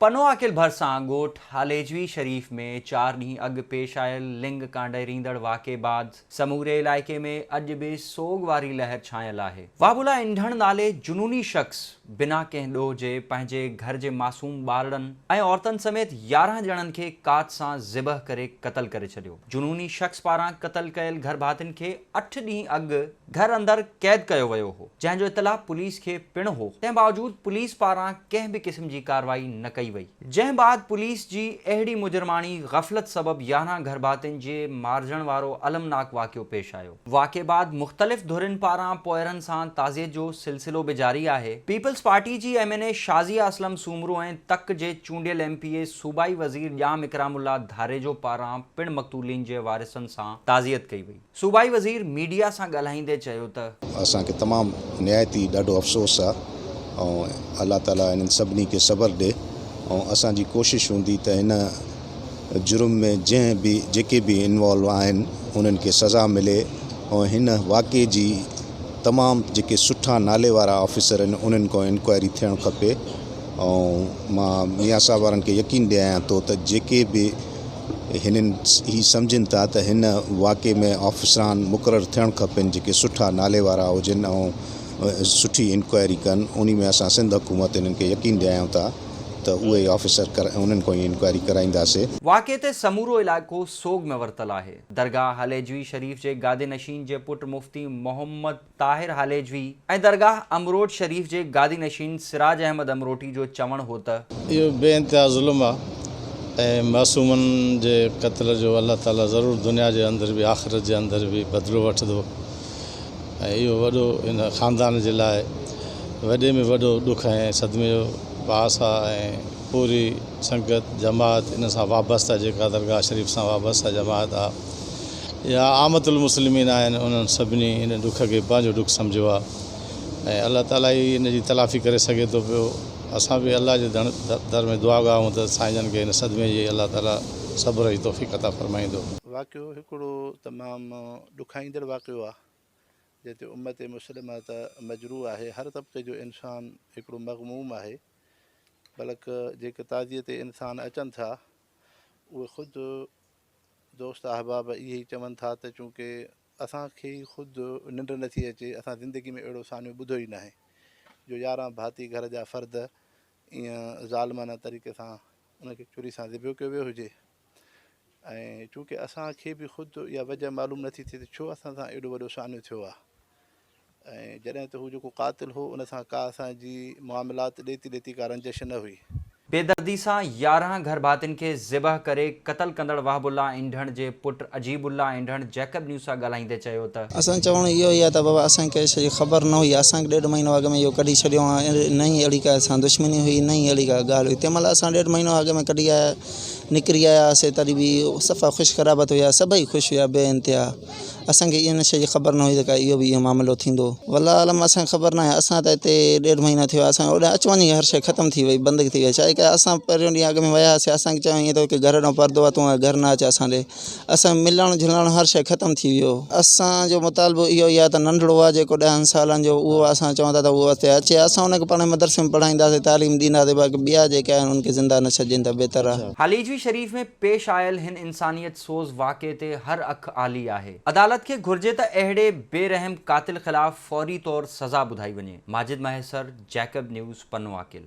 پنوعاقل ڀرسان ڳوٺ هاليجوي شريف ۾ چار ڏينهن اڳ پيش آيل لنگ ڪانڊيريندڙ واقعي بعد سموري علائقي ۾ اڄ به سوڳ واري لهر ڇانيل آهي. وابولا انڍڻ نالي جنوني شخص بنا ڪنهن ڏوهه جي پنهنجي گهر جي معصوم ٻارڙن ۽ عورتن سميت 11 ڄڻن کي ڪات سان ذبح ڪري قتل ڪري ڇڏيو. جنوني شخص پاران قتل ڪيل گهرڀاتين کي اٺ ڏينهن اڳ گهر اندر قيد ڪيو ويو هو، جنهن جو اطلاع پوليس کي پڻ هو، تنهن باوجود پوليس پاران ڪنهن به قسم جي ڪارروائي نه ڪئي وئي، جنهن بعد پوليس جي اهڙي مجرماڻي غفلت سبب 11 گهرڀاتين جي مارجڻ وارو المناڪ واقعو پيش آيو. واقعي بعد مختلف ڌرين پاران پوئرن سان تعزيت جو سلسلو به جاري آهي. پيپلز پارٽي جي M N A Shazia Aslam Soomro ۽ تڪ جي چونڊيل ايم پي اي صوبائي وزير ڄام اڪرام الله ڌاريجو پاران پڻ مقتولين جي وارثن سان تعزيت ڪئي وئي. صوبائي وزير ميڊيا سان ڳالهائيندي چيو ته. اسان کي تمام نهايت ئي ڏاڍو افسوس آ ۽ الله تعالي انهن سڀني کي صبر ڏي ۽ اسان جي ڪوشش هوندي ته هن جرم ۾ جنهن به جيڪي به انوالو آهن انهن کي سزا ملي ۽ هن واقعي جي تمام جيڪي سٺا نالي وارا آفيسر آهن انهن کان انڪوائري ٿيڻ کپي ۽ مان ميان صاحب وارن کي يقين ڏياريان ٿو ته جيڪي به هنن هي سمجهن ٿا ته هن واقعي ۾ آفيسران مقرر ٿيڻ کپن جيڪي سٺا نالي وارا هجن ۽ سٺي انڪوائري ڪن انهي ۾ اسان سنڌ حڪومت هنن کي يقين ڏياريون ٿا ته اهي ئي آفيسر انهن کان ئي انڪوائري ڪرائينداسي. واقعي تي سمورو علائقو سوڳ ۾ ورتل آهي. درگاهه هاليجوي شريف جي گادي نشين جي پٽ مفتي محمد طاهر هاليجوي ۽ درگاهه امروٽ شريف جي گادي نشين سراج احمد امروٽي جو چوڻ هو ته. اهو بي انتها ظلم آ ۽ معصومن جي قتل جو الله تعالي ضرور دنيا جي اندر به آخرت جي اندر به بدلو وٺندو ۽ اهو وڏو ان خاندان جي لاء وڏي ۾ وڏو ڏک ۽ صدمي جو باعث آ ۽ پوري سنگت جماعت ان سان وابسته جيڪا درگاهه شريف سان وابسته جماعت آ يا عامة المسلمين آهن انهن سڀني ان ڏک کي پنهنجو ڏک سمجهيو آهي ۽ الله تعالي ئي ان جي تلافي ڪري سگهي ٿو پيو اسان به الله جي در ۾ دعا گا آهيون ته سائين جن کي ان صدمي جي الله تعالي صبر جي توفيق عطا فرمائيندو. واقعو هڪڙو تمام ڏکائيندڙ واقعو آ جنهن تي امت مسلمه ته مجروح آهي هر طبقي جو انسان هڪڙو مغموم آهي بلڪ جيڪي تعزيي تي انسان اچن ٿا اهي خود دوست احباب اهي ئي چون ٿا ته چونڪه اسان کي ئي خود ننڊ نٿي اچي، اسان زندگي ۾ اهڙو سانحو ٻڌو ئي ناهي جو 11 ڀاتي گهر جا فرد ايئن ظالمانه طريقي سان ان کي ڇري سان ذبح ڪيو ويو هجي ۽ چونڪه اسان کي به خود اها وجه معلوم نٿي ٿئي ته ڇو اسان سان ايڏو وڏو سانحو ٿيو آهي ۽ جڏهن ته هو جيڪو قاتل هو ان سان ڪا اسان جي معاملات ڏيتي ليتي ڪا رنجش نه هئي. بيدردي سان 11 گهرڀاتين کي ذبح ڪري قتل ڪندڙ وهب الله انڍڻ جي پٽ عجيب الله انڍڻ جيڪب نيوز سان ڳالهائيندي چيو ته. اسان جو چوڻ اهو ئي آهي ته بابا اسان کي ڪنهن شيء جي خبر نه هئي اسان کي ڏيڍ مهينو اڳ ۾ اهو ڪڍي ڇڏيو آهي نه ئي اهڙي ڪا اسان دشمني هئي نه ئي اهڙي ڪا ڳالهه هئي تنهن مهل اسان ڏيڍ مهينو اڳ ۾ ڪڍي آيا نڪري آيا هئاسين تڏهن به صفا خوش خرابت هيا سڀئي خوش هيا بي انتها. اسان کي ان شيء جي خبر نه هئي ته ڪا اهو به اهو معاملو ٿيندو. والله عالم اسان کي خبر ناهي اسان ته هتي ڏيڍ مهينو ٿيو آهي اسان اوڏانهن اچ وڃ جي هر شيء ختم ٿي وئي بند ٿي وئي ڇا ڪيا اسان پهريون ڏينهن اڳ ۾ ويا هئاسين اسان کي چيائين ته گهر ڏانهن پردو آهي تون گهر نه اچ اسان ڏي اسان ملڻ جلڻ هر شيء ختم ٿي ويو. اسان جو مطالبو اهو ئي آهي ته ننڍڙو آهي جيڪو ڏهن سالن جو اهو اسان چون ٿا ته اهو هتي اچي اسان ان کي پاڻ مدرسي ۾ پڙهائينداسين تعليم ڏينداسين باقي ٻيا جيڪي آهن ان کي زنده نه ڇڏجن ته بهتر آهي. هاليجوي شريف ۾ پيش آيل هن انسانيت سوز واقعي تي هر اک آلي آهي. عدالت کي گهرجي ته اهڙي بي رحم قاتل خلاف فوري طور سزا ٻڌائي وڃي. Majid Mahesar, Jacob news, Pano Aqil.